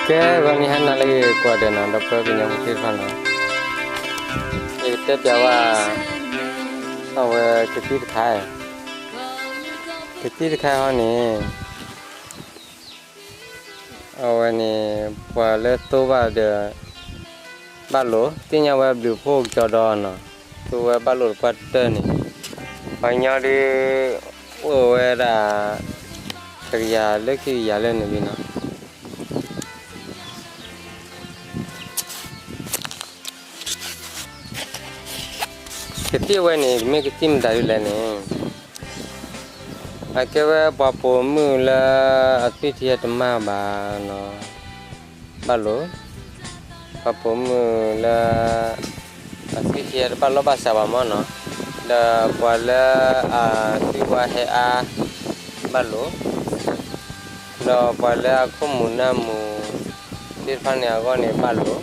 ကဲ ဂီၤနံၤဟါနၤလၢအဂ့ၤကိးဂၤဒဲးနီၤ ဒီပုၢ်ဝဲၢ်ကညီဖိသ့ၣ်တဖၣ်နီၤ, ယကတဲပျးဝဲ အဝဲကသံၣ်တခါ, ကသံၣ်တခါဟီန့ၣ် အဝဲန့ၣ် ပှၤလၢသိဘၣ်ဒီး ဘၣ်လိာ် သ့ၣ်ညါဝဲဘျုးဖှိၣ်ကစီဒီနီၤ, သိဝဲဘၣ်လိာ်တပှၢ်တၢၢ်န့ၣ်, ပှၤကညီဒုး အိၣ်ဝဲဒၣ် တကယၤလၢခံကယၤလၢန့ၣ်လံနီၤ. ကသံၣ်ဝဲန့ၣ် မ့ၢ်ကသံၣ်မတၤဒ်လဲၣ်န့ၣ်, အကဲဝဲပှၤပိာ်မုၣ်လၢအသွံၣ်ထံဟဲတမၢ်ဘၣ်နီၤ, ဘၣ်လိာ်, ပှၤပိာ်မုၣ်လၢ အသွံၣ်ထံဟဲတဘၣ်လိာ်ဘၣ်စးဘၣ်မၢ်နီၤ, ဒီးပှၤလၢအသွံၣ်ဝါဟဲအါ ဘၣ်လိာ်, ဒီးပှၤလၢအခိၣ်မူၤနၢ်မူၤသ့ၣ်တဖၣ်န့ၣ်အဂီၢ်န့ၣ်ဘၣ်လိာ်,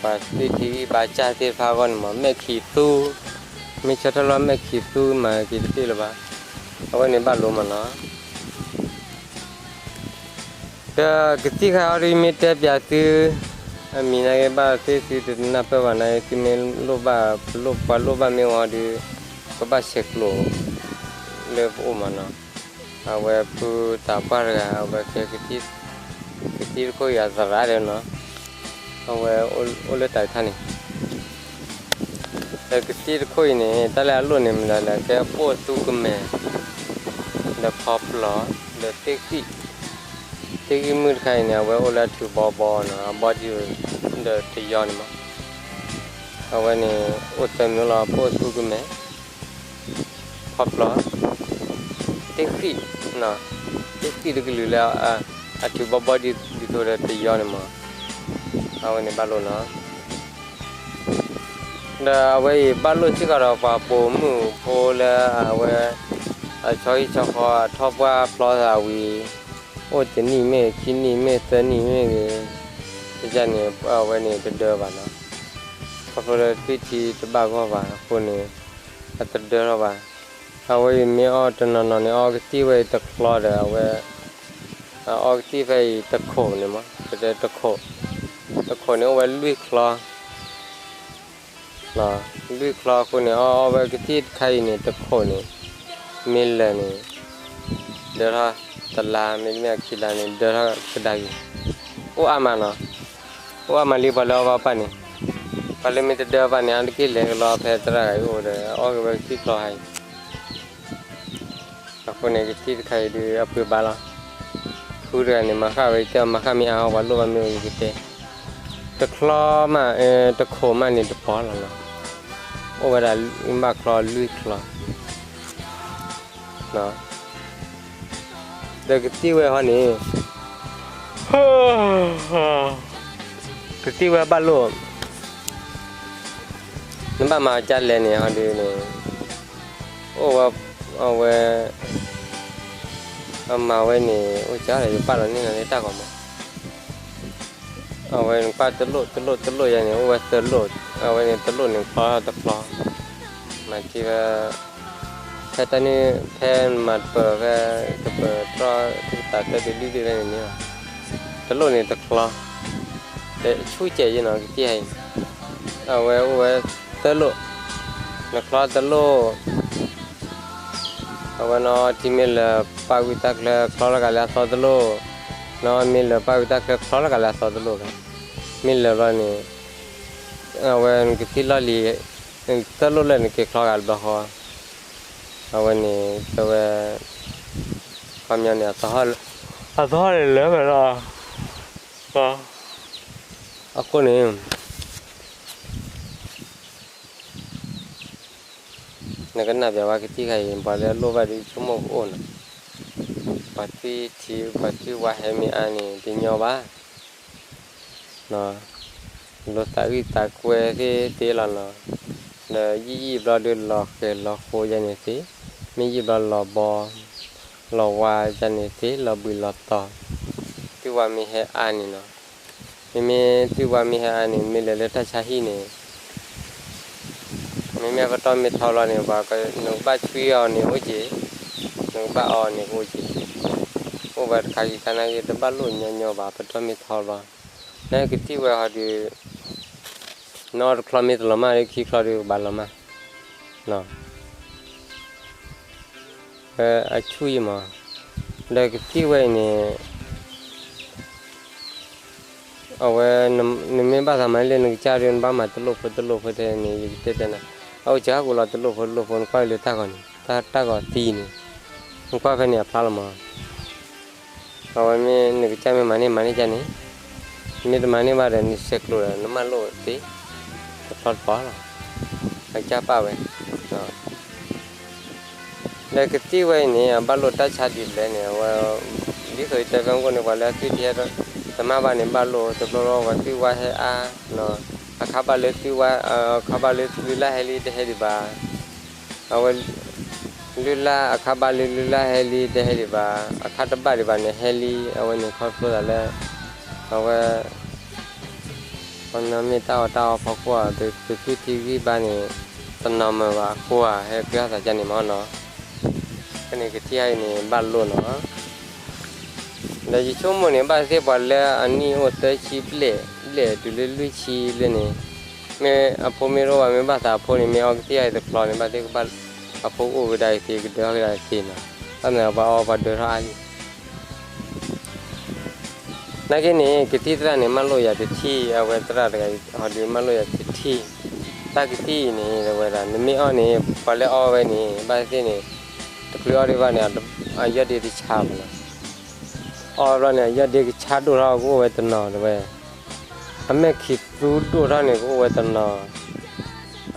ပှၤသွံၣ်ထံဂံၢ်ဘါစၢ်သ့ၣ်တဖၣ်အဂီၢ်န့ၣ်မး မဲာ်ခံးသူ, မ့ၢ်ဆၢထၢၣ်လၢမဲာ်ခံးသူမၤက့ၤတသ့လၢၤဘၣ်, အဝဲန့ၣ်ဘၣ်လိာ်မၢ်နီၤ. ဒီးကသံၣ်ခါအံၤဒ်မ့ၢ်တဲပျးသု အမံၤနာ်က့ဘၣ်သ့ၣ် သုတနၢ်ပၢၢ်ဘၣ်နာ်က့ သုမ့ၢ်လိၣ်ဘၣ် ပလိၣ်ပှၤလိၣ်ဘၣ်မ့ၢ်ဝဲဒီး ကဘၣ်ဆဲးကျိးလၢပအိၣ်မၢ်နီၤ, အဝဲဖုသးပှၢ်တဂၤ အဝဲကဲ ကသံၣ်တခိၣ်အံၤအသရၣ်ဒီးနီၤ, အဝဲအိၣ်လၢတၢ်ခါန့ၣ် ဒီးကသံၣ်တခိၣ်အံၤန့ၣ် တၢ်လၢအလိၣ်န့ၣ် မတၤလဲၣ်ကဲပိၣ်သူကမဲာ်, ဒီးဖီပျီ, ဒီးသ့ၣ်ဃံၣ်, သ့ၣ်ဃံၣ်မုၢ်တခါအံၤန့ၣ် အဝဲအိၣ်လၢအထုးဘီဘီနီၤ, အဘီဒုးဒီးတယီန့ၣ်မး, အဝဲန့ၣ် အိၣ်သၢမံၤလီၤ, ပိၣ်သူကမဲာ်, ဖီပျီ, သ့ၣ်ဃံၣ်, သ့ၣ်ဃံၣ်တကလုာ်လၢ အထုးဘီဘီဒ်သိးဒီးတယီန့ၣ်မး, အဝဲန့ၣ်ဘၣ်လိာ်နီၤ. ဒီးအဝဲအံၤဘၣ်လိာ်စ့ၢ်ကီးဒီးပှၤပိာ်မုၣ်ဖိလၢအဝဲ အဆီဟံၣ်ဆီဃီအထီၣ်ပှၢ်ဖျီသးဝံၤ အိၣ်တနံၣ်မ့ၢ်ဂ့ၤ ခံနံၣ်မ့ၢ်သၢနံၣ်မ့ၢ်ဂ့ၤ, ကန့ၣ် အဝဲန့ၣ်တဒၢဘၣ်နီၤ, ခီဖျိလၢသွံၣ်ထံတဘၣ်ဂီၢ်ဘၣ်အဃိန့ၣ် အတဒၢထီၣ်ဘၣ်. အဝဲအံၤမ့ၢ်အီၣ်တနီၤနီၤန့ၣ် အီကသံၣ်ဝဲအံၤတချီဒီး အဝဲ အီကသံၣ်ဖဲအံၤတခိးန့ၣ်မး ပတဲတခိး, တခိးန့ၣ်အိၣ်ဝဲလွံၢ်ချီ လွံၢ်ချီအဃိန့ၣ် အီအီဝဲကသံၣ်တခါအံၤန့ၣ် တခိးန့ၣ် မ့ၢ်လၢာ်န့ၣ် ဒၢထီၣ်တလါ မ့တမ့ၢ်အခံလါန့ၣ် ဒၢထီၣ်ကဒါက့ၤ, အိၣ်အါမးနီၤ, အိၣ်အါမးလံပှၤလၢအီဘၣ်ပၢ်န့ၣ်, ပှၤလၢမ့ၢ်တဒၢဘၣ်န့ၣ် အါတက့ၢ်လဲၤကလီဖဲသရၣ်ဂၤအံၤအိၣ်ဒီး အီၣ်က့ၤဝဲကသံၣ်ချီဟါအံၤ အဃိန့ၣ် ကသံၣ်တခါအံၤဒုးအပှ့ၤဘၣ်လီၤ. ဖုတဂၤန့ၣ် မၤဃၣ်ဝဲကတၢၢ် မၤဃၣ်မ့ၢ်အါ ပှၤလိၣ်ဘၣ်မ့ၢ်အိၣ်ယကတဲ, တချီမး တခိးမးန့ၣ်တပီၤလီၤနီၤ, အိၣ်ဝဲဒၣ်ဘၣ်ချီလွံၢ်ချီ ဒီးကသံၣ်ဝဲဟီန့ၣ် ကသံၣ်ဝဲဘၣ်လိၣ်, နဘၣ်မၤကၢ်လဲၣ်န့ၣ်ဟီဒုးန့ၣ်, အိၣ်ဝဲ, အဝဲ, အမၤဝဲန့ၣ် အိၣ်ကၢ်ဒီး ယပာ်လီၤန့ၢ်နၤလၢတၢ်ဂီၤမး, အဝဲနကွၢ်တလိၣ်တလိၣ်တလိၣ်ယၤန့ၣ် အိၣ်ဝဲသၢလိၣ်, အဝဲန့ၣ်တလိၣ်န့ၣ်ချီတချီ, မၤက့ၤဝဲ ဖဲတၢ်န့ၣ် ဖဲမၤတပၢၢ်ဖဲ တပၢၢ်တြီၢ် တၢ်သၢဘ့ၣ်လွံၢ်ဘ့ၣ်ဖဲန့ၣ်န့ၣ်လီၤ, တလိၣ်န့ၣ်တချီ, ဆူၣ်ကဲးယဲနီၤ ကသံၣ်ဟါအံၤ, အဝဲအိၣ်ဝဲသၢလိၣ်, နချီတလိၣ် အဝဲနီၤ ထံမ့ၢ်လၢာ်ပၣ်ဝံၣ်တၢ်ချၢ ချီလီၤကးလၢအသီတလိၣ်, နီၤမ့ၢ်လၢာ်ပၣ်ဝံၣ်တၢ်ချၢ ချီလီၤကးလၢအသီတလိၣ်, မ့ၢ်လၢာ်ဘျီန့ၣ် အဝဲနကသံၣ်လီၢ်လံၤ သၢလိၣ်လၢနက့ၤချီဂၤတဘျီဃီ, အဝဲန့ၣ်တဲဝဲ ခီပညီန့ၣ် အသဟီၣ်န့ၣ်လၢာ်လၢာ်လီၤ, အဃိန့ၣ် နကနၣ်ပျးဝဲကသံၣ်ခါအံၤ ပှၤလၢအလိၣ်ဘၣ်ဒီးဆိကမိၣ်ကအိၣ်နီၤ, ပှၤသွံၣ်ထံ ပှၤသွံၣ်ဝါဟဲမ့ၢ်အါန့ၣ် တညီဘၣ် လိာ်သးဂံၢ်သးကွဲသ့သ့လီၤနီၤ, ဒီးယံာ်ယံာ်ဘျီဒီးလီၤဃဲၤလီၤဃိယၤန့ၣ်သ့, မ့ၢ်ယံာ်ဘျီလီၤဘီ လီၤဝါယၤန့ၣ်သ့ လီၤဘှံးလီၤတီၤ, သွံၣ်ဝါမ့ၢ်ဟဲအါန့ၣ်နီၤ, မ့မ့ၢ်သွံၣ်ဝါမ့ၢ်ဟဲအါန့ၣ် မ့ၢ်လဲၤလၢတၢ်ဆါဟံၣ်န့ၣ် မ့မ့ၢ်အကတီၢ်မ့ၢ်ထီလီၤန့ၣ် ပှၤနကဘၣ်ဆွံအီၤန့ၣ်အိၣ်က့ၤ, နကဘၣ်အီၤန့ၣ်ကအိၣ်က့ၤ, အိၣ်ဝဲတခါခံခါနာ်က့ တဘၣ်လိၣ်ညီညီဘၣ် ပတီၢ်မ့ၢ်ထီဘျီ, နကထံၣ်ဝဲဟီဒီး နအီၣ်တချီမ့ၢ်တလီၤမၢ်ဒီး ခံချီဒီးကဘၣ်လီၤမၢ်, အဆူၣ်ယံမး, ဒီးကထံၣ်ဝဲအံၤန့ၣ် အဝဲ နမ့ၢ်ဘၣ်သးမၤလၢနကစၢ်ဒီး နဘၣ်မၤတလိၣ်ဖိတလိၣ်ဖိထဲန့ၣ် ယကတဲတဲနၤ, အအိၣ်စၢ်ဟးဂီၤလီၤတလိၣ်ဖိတလိၣ်ဖိ နကွၢ်လၢတၢ်ဂီၤန့ၣ် တၢ်ဂီၤသံန့ၣ်, နကွၢ်ဖဲန့ၣ်အဖျါလီၤမး, အဝဲမ့ၢ်နကစၢ်မ့ၢ်မၤန့ၢ်မၤန့ၢ်ကန့ၣ်, မ့ၢ်တမၤန့ၢ်ဘၣ်ဒီး နဆဲးကျိးဒီး နမၢလိာ်သ့ တဖျီတပီၤလီၤ, အကစၢ်ပာ်ဝဲ ဒီးကသံၣ်ဝဲအံၤန့ၣ် အဘၣ်လိာ်တၢ်ဆါဒ်လဲၣ်န့ၣ် အဝဲ ဒ်သိးယတဲဖဲမုၢ်ကိၣ်န့ၣ် ပှၤလၢအသွံၣ်ထံဟဲ တမၢ်ဘၣ်န့ၣ် ဘၣ်လိာ်တဘျီဘျီ ပှၤသွံၣ်ဝါဟဲအါ, အခါဘၣ်လၢသွံၣ်ဝါ အခါဘၣ်လၢလုၢ်လၢ်ဟဲလံတဟဲဒံးဘၣ်, အဝဲ လုၢ်လၢ်အခါဘၣ်လၢလုၢ်လၢ်ဟဲလံတဟဲဒံးဘၣ်, အခါတဘၣ်ဒံးဘၣ်န့ၣ် ဟဲလံ အဝဲန့ၣ်ခီဖျိသးလၢ အဝဲ ခီမ့ၢ်တၢ်အီၣ်တၢ်အီဖီခိၣ်ဧါ ပသွံၣ်ထံဂံၢ်ဘါန့ၣ် တနီၤမုာ်ဘၣ်အဃိဧါ ဟဲက့ၤအီၣ်သးဒ်န့ၣ်မ့ၢ်နီၤ, ဖဲန့ၣ်ကထံၣ်အံၤန့ၣ် ဘၣ်လိာ်နီၤ, ဒီးယဆိကမိၣ်န့ၣ် ဘၣ်သ့ၣ်ပှၤလၢအနံၣ်အိၣ်သၢဆံဘျဲၣ် ဘျဲၣ်တုၤလၢလွံၢ်ဆံဘျဲၣ်န့ၣ်, မ့ၢ်အဖိမ့ၢ်တအိၣ်ဘၣ် မ့ၢ်ဘၣ်သးအဖိန့ၣ် မ့ၢ်အီကသံၣ်အံၤတချီန့ၣ် ဘၣ်သ့ၣ်ကဘၣ် အဖိအိၣ်ကဒါအံၤသ့ ကဒၢထီၣ်ကဒါအံၤသ့နီၤ, ဘၣ်မနုၤပှၤအီပှၤဒၢထီၣ်အါလံ နာ်က့န့ၣ် ကသံၣ်သရၣ်န့ၣ် မၢလိာ်ယၤတထံၣ်, အဝဲသရၣ်တဂၤအံၤ ဟီဒုးမၢလိာ်ယၤတထံၣ်, တၢ်ကသံၣ်အံၤန့ၣ် တဝဲဒၣ် နမ့ၢ်အီၣ်န့ၣ် ပှၤလၢအီၣ်ဝဲန့ၣ် ဘၣ်သ့ၣ်သ့ၣ်န့ၣ် တချုးအီၣ်ဒံးဘၣ်န့ၣ် အယီၢ်ဒ့တဆါဘၣ်နီၤ, အီၣ်ဘျီန့ၣ် အယီၢ်ဒ့ကဆါဒိၣ်ထီၣ်ကအိၣ်ဝဲတနီၤတဝဲ, အမဲၢ်ခံးသူဒိၣ်ထီၣ်န့ၣ် ကအိၣ်ဝဲတနီၤ,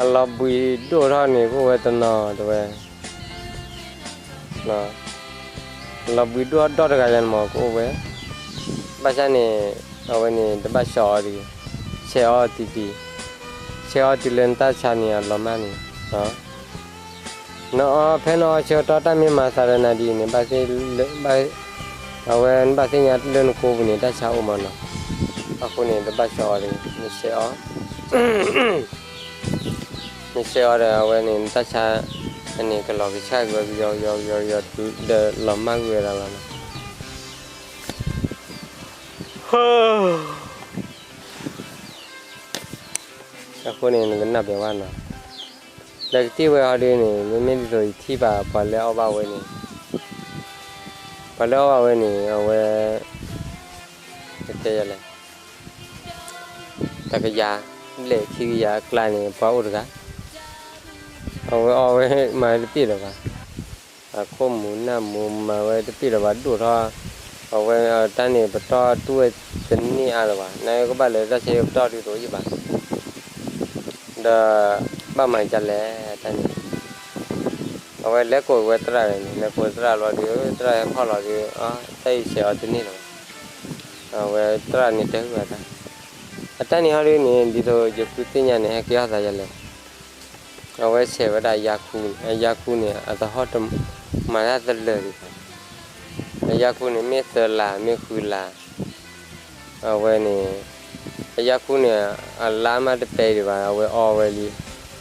အလီၤဘှံးဒိၣ်ထီၣ်န့ၣ် ကအိၣ်ဝဲတနီၤတဝဲ လီၤဘှံးဒိၣ်ဒီတဂၤယၤန့ၣ်မ့ၢ်ကအိၣ်ဝဲ, ဘၣ်ဆၣ်န့ၣ် အဝဲန့ၣ် တဘၣ်ဆှီအီၤတဂ့ၤ, ဆဲးအီၤတံၢ်တံၢ်, ဆဲးအီၤတုၤလၢနတၢ်ဆါန့ၣ် အလီၤမၢ်န့ၣ်, နအီဖဲနအီဆၢကတီၢ်တၢ်မ့ၢ်မၤသးဒီးနၤဒ်အံၤန့ၣ် ဘၣ်သ့ၣ်, အဝဲနဘၣ်သ့ၣ်ညါလၢနကိပူၤန့ၣ် တၢ်ဆါအိၣ်မးနီၤ, အဃိန့ၣ် တဘၣ်ဆှီအီၤတဂ့ၤ, နဆဲးအီၤ နဆဲးအီၤဒီး အဝဲန့ၣ် နတၢ်ဆါန့ၣ် ကလီၤကဆှၣ်ကွံာ်ဝဲ ကယီကယီကယီကယီတုၤဒီးလီၤမၢ်ကွံာ်ဝဲဒၣ်လီၤနီၤ, အဃိန့ၣ် နကနၢ်ပၢၢ်ဘၣ်နီၤ, ဒီးကသံၣ်ဝဲအီၤဒ်န့ၣ် မ့မ့ၢ်ဒ်သိးယထံၣ်ဘၣ်ပှၤလၢအီၣ်ဘၣ်ဝဲန့ၣ်, ပှၤလၢအီၣ်ဘၣ်ဝဲန့ၣ် အဝဲ ကတဲယၤလဲၣ် တကယၤဘျဲၣ်ခံကယၤအကျါန့ၣ် ပှၤအိၣ်တဂၤ, အဝဲအီၣ်ဝဲမၤဝဲတပ့ၢ်လၢၤဘၣ်, အခိၣ်မူၤနၢ်မူၤမၤဝဲတပ့ၢ်လၢၤဘၣ်ဒိၣ်ထီၣ်, အဝဲတၢ်န့ၣ်ပတီၢ်တူၢ်ဝဲတန့ၢ်အါလၢၤဘၣ်, နကဘၣ်လဲၤတၢ်ဆၢပတီၢ်ဒ်သိးယဘၣ် ဒီး ဘၣ်မၤဒ်လဲၣ်တၢ်န့ၣ်, အဝဲလဲၤကိးဝဲသရၣ်န့ၣ် လဲၤကိးသရၣ်လီၤဒီး သရၣ်ဟဲဖီၣ်လီၤဒီး တၢ်အံၤဆဲးအီၤတန့ၢ်လၢၤဘၣ်, အဝဲသရၣ်န့ၣ်တဲဝဲဒၣ်, အတၢ်န့ၣ်ဟီဒ်န့ၣ် ဒ်သိးယဃုသ့ၣ်ညါန့ၣ် ဟဲက့ၤအီၣ်သးယၤလဲၣ်, အဝဲဆဲးဝဲဒၣ်ယါခူန့ၣ် အယါခူန့ၣ် အသဟီၣ်တမၤတၢ်တလၢာ်ဒံးဘၣ်, အယါခူန့ၣ် မ့ၢ်သၢလါ မ့ၢ်ဃုလါ အဝဲန့ၣ် အယါခူန့ၣ် အလါမးတပဲဒံးဘၣ် အဝဲအီဝဲလံ,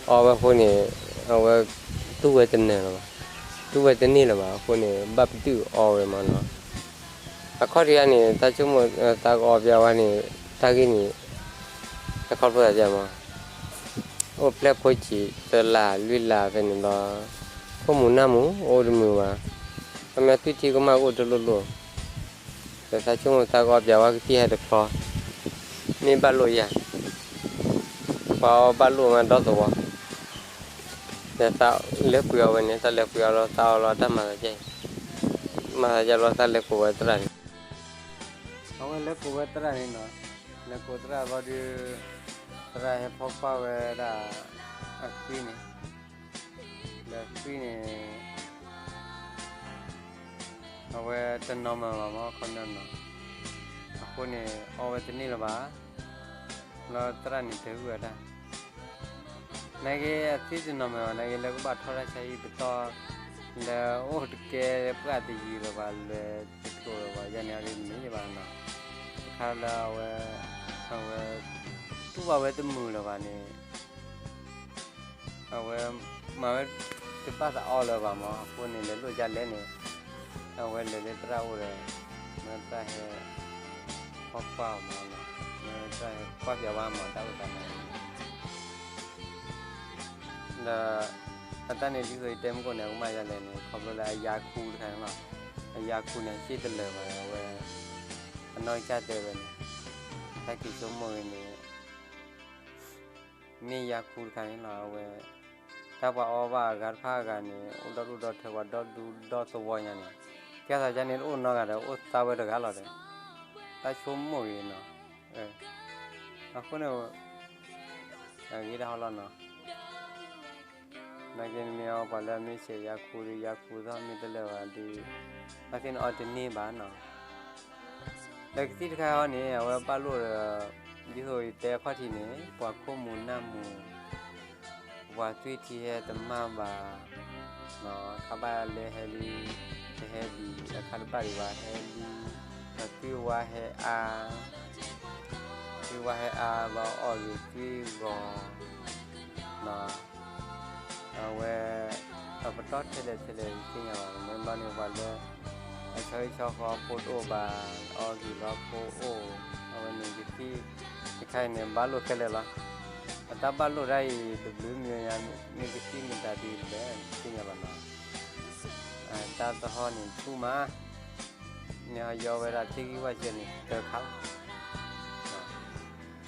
အီဝဲဃိန့ၣ် အဝဲတူၢ်ဝဲတနၢၤလၢၤဘၣ်, တူၢ်ဝဲတန့ၢ်လၢၤဘၣ်အဃိန့ၣ် ဘၣ်ပတုာ်အီဝဲမးနီၤ, အခီၣ်ထံးန့ၣ် တၢ်ဆိကမိၣ်သးကအီပျးဝဲန့ၣ် တၢ်ဂ့ၢ်န့ၣ် တခီဖျိသးဒ်မး အိၣ်ဖျဲၣ်ဖိဆံးသၢလါလွံၢ်လါဖဲန့ၣ်ဘျီ ခိၣ်မူၤနၢ်မူၤအိၣ်တမုာ်ဘၣ်, ခီဖျိသွံၣ်ထံကမၣ်ကအိၣ်တလိၣ်လိၣ်, ဒီးသးဆိကမိၣ်သးကအီပျးဝဲကသံၣ်ဟဲတချီ, မ့ၢ်ဘၣ်လိာ်ယၤ, ပှၤအီဘၣ်လိာ်မးဒီသဝီ, ဒီးသးလဲၤကွံာ်အီၤဝဲန့ၣ် သးလဲၤကွံာ်အီၤလီၤသးအီလီၤတၢ်မၤသးကဲ, မၤသးယၤလီၤသးလဲၤကိးဝဲသရၣ်န့ၣ်, အဝဲလဲၤကိးဝဲသရၣ်န့ၣ်နီၤ, လဲၤကိးသရၣ်ဘျီဒီး သရၣ်ဟဲဖီၣ်ကွၢ်ဝဲဒၣ် အသွံၣ်န့ၣ်, ဒီးသွံၣ်န့ၣ် အဝဲတနီၤမးဘၣ်မး ခီပညီနီၤ, အဃိန့ၣ် အီဝဲတန့ၢ်လၢၤဘၣ်, လီၤသရၣ်န့ၣ်တဲဝဲဒၣ် နာ်က့အသွံၣ်တနီၤမးဘၣ် နာ်က့လၢကဘၣ်ထီၣ်တၢ်ဆါဟံၣ်ပတီၢ်, လၢအိၣ်တကဲပှၢ်တယံၤလၢၤဘၣ် လဲၤတကျိၤလၢၤဘၣ် ယၤန့ၣ်အီၤဒ်န့ၣ်ယဘၣ်နီၤ, တခါလၢအဝဲ အဝဲ တူၢ်ဘၣ်ဝဲတမုာ်လၢၤဘၣ်န့ၣ် အဝဲ မၤဝဲတဘၣ်သးအီလၢၤဘၣ်မး အဃိန့ၣ် လဲၤလိာ်ကလဲၣ်န့ၣ် အဝဲလဲၤလၢသရၣ်အိၣ်ဒီး ကွၢ်အီၤမးနီၤ, ကွၢ်ပၠးဝါမးတၢ်အိၣ်သးန့ၣ်, ဒီး အတၢ်န့ၣ်ဒ်သိးယတဲမုၢ်ကိၣ်န့ၣ် အကမၣ်ယၤလဲၣ်န့ၣ် ခီဖျိလၢအယါခူတခါန့ၣ်လီၤ. အယါခူန့ၣ် အစ့ၣ်တလၢာ်ဘၣ် အဝဲ အနီၢ်ကစၢ်တဲဝဲန့ၣ်, တၢ်က့ၤဆိကမိၣ်ဂ့ၤန့ၣ် မ့ၢ်ယါခူတခါန့ၣ်လီၤ အဝဲ, တၢ်ပှၤအီဘၣ်အဂၤတဖၣ်အဂၤန့ၣ် အိၣ်ဒီဒူၣ်ဒီထၢ ပှၤဒီဒူၣ်ဒီသဝီညါန့ၣ်, ကဲသးဒ်န့ၣ်တအိၣ်နီတဂၤဒီး အိၣ်သါဝဲတဂၤလီၤဒီး, တၢ်ဆိကမိၣ်ဂ့ၤနီၤ, အဃိန့ၣ် အဂ့ၤဒၣ်ဟီလီၤနီၤ. နာ်က့နမ့ၢ်အီပှၤလၢအမ့ၢ်ဆဲးယါခူဒီး ယါခူသီၣ်မ့ၢ်တလၢာ်ဘၣ်ဒီး, နာ်က့နအီတန့ၢ်ဘၣ်နီၤ. ဒီးကသံၣ်တခါအံၤန့ၣ် အဝဲဘၣ်လိၣ်ဒီး ဒ်သိးယတဲအခီၣ်ထံးန့ၣ် ပှၤခိၣ်မူၤနၢ်မူၤ, ပှၤသွံၣ်ထံဟဲတမၢ်ဘၣ်, ခါဘၣ်လၢဟဲလံ, တဟဲဒံး အခါတဘၣ်ဒံးဘၣ်ဟဲလံ, ဒီးသွံၣ်ဝါဟဲအါ, သွံၣ်ဝါဟဲအါဘၣ်အီၣ်ဂ့ၤသွံၣ်ဂီၤ အဝဲ အပတီၢ်ထဲလဲၣ်ထဲလဲၣ် ယသ့ၣ်ညါဘၣ် မ့ၢ်ဘျီန့ၣ် ပှၤလၢ အဆီဟံၣ်ဆီဃီဖိတအိၣ်ဘၣ်, အီဂ့ၤလီဖိအိၣ်, အဝဲန့ၣ်ကသံၣ်တခါအံၤန့ၣ် ဘၣ်လိၣ်ခဲလၢာ်လီၤ. အတၢ်ဘၣ်လိၣ်ဒၣ်အံၤ တဘျုးမံၤညါ မ့ၢ်ကသံၣ်မတၤဒ်လဲၣ် ယသ့ၣ်ညါဘၣ်နီၤ. တၢ်သဟီၣ်န့ၣ်ဆူၣ်မး, မ့ၢ်ဟီယီဝဲဒၣ်ထံဂံၢ်ဝၣ်စၢၤန့ၣ်တခါလီၤ.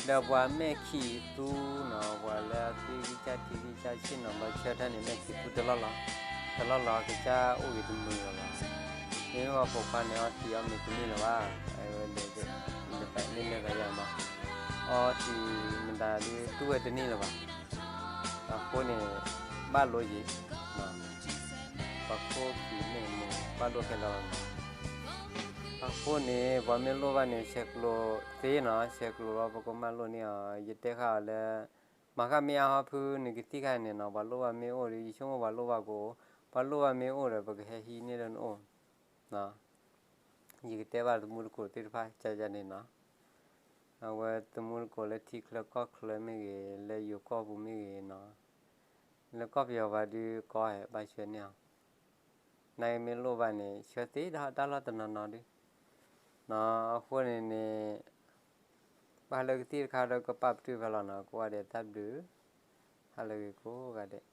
ဒီးပှၤမဲာ်ခံးသူနီၤ, ပှၤလၢအသွံၣ်ဂံၢ်စၢ်ထံဂံၢ်စၢ်ဆ့ၣ်နီၤ ဘျီဆၢထၢၣ်န့ၣ် မဲာ်ခံးသူတလီၢ်လီၤ, တလီၢ်လီၤကစၢ်အိၣ်ဂ့ၤတမုာ်လၢၤဘၣ်. မ့မ့ၢ်ပှၤပိာ်ခွါန့ၣ် အီထံအီမ့ၤတန့ၢ်လၢၤဘၣ်, အဝဲလဲၤ လဲၤသးန့ၢ်လၢၤသးယၤမး, အီထံမတၤဒုးတူၢ်ဝဲတန့ၢ်လၢၤဘၣ်. အဃိန့ၣ် ဘၣ်လိၣ်ယံၤ, ပှၤခိၣ်ခံးန့ၣ်န့ၣ် ဘၣ်လိၣ်ခဲလၢာ်လီၤ. အဃိန့ၣ် ပှၤမ့ၢ်လိၣ်ဘၣ်န့ၣ် ဆဲးကျိးသ့နီၤ, ဆဲးကျိးလီၤ ပကမၣ်လိၣ်န့ၢ်အီၤ, ယတဲဃာ်အီၤလၢ မၤဃၣ်မ့ၢ်အါဟီဖုနကသံၣ်ခါန့ၣ်နီၤ, ပှၤလိၣ်ဘၣ်မ့ၢ်အိၣ်ဒီး ယဆိကမိၣ်ပှၤလိၣ်ဘၣ်ကအိၣ်, ပှၤလိၣ်ဘၣ်မ့ၢ်အိၣ်ဒီး ပကဟဲဟံးန့ၢ်လၢနအိၣ်. ယကတဲဘၣ်သမူသကိးသ့ၣ်တဖၣ်ကန့ၣ်နီၤ, အဝဲသမူသကိးလၢထံချၢကီၢ်ချၢမ့ၢ်ဂ့ၤ, လၢယိၤကီၢ်ပူၤမ့ၢ်ဂ့ၤနီၤ, လၢကီၢ်ပယီၤပူၤဒုးကီဟဲဘၣ်ဆှၢန့ၢ်အီၤ, နာ်က့မ့ၢ်လိၣ်ဘၣ်န့ၣ် ဆှၢသ့ဒီးတၢ်လီၢ်တနီၤနီၤဒုး, အဃိန့ၣ်န့ၣ် ဘၣ်လၢကသံၣ်တခါဒီးကပာ်ပတုာ်ဖဲလီၤနီၤ, ကိးဂၤဒဲးတၢ်ဘျုး, ဟါလၢဂ့ၤကိးဂၤဒဲး.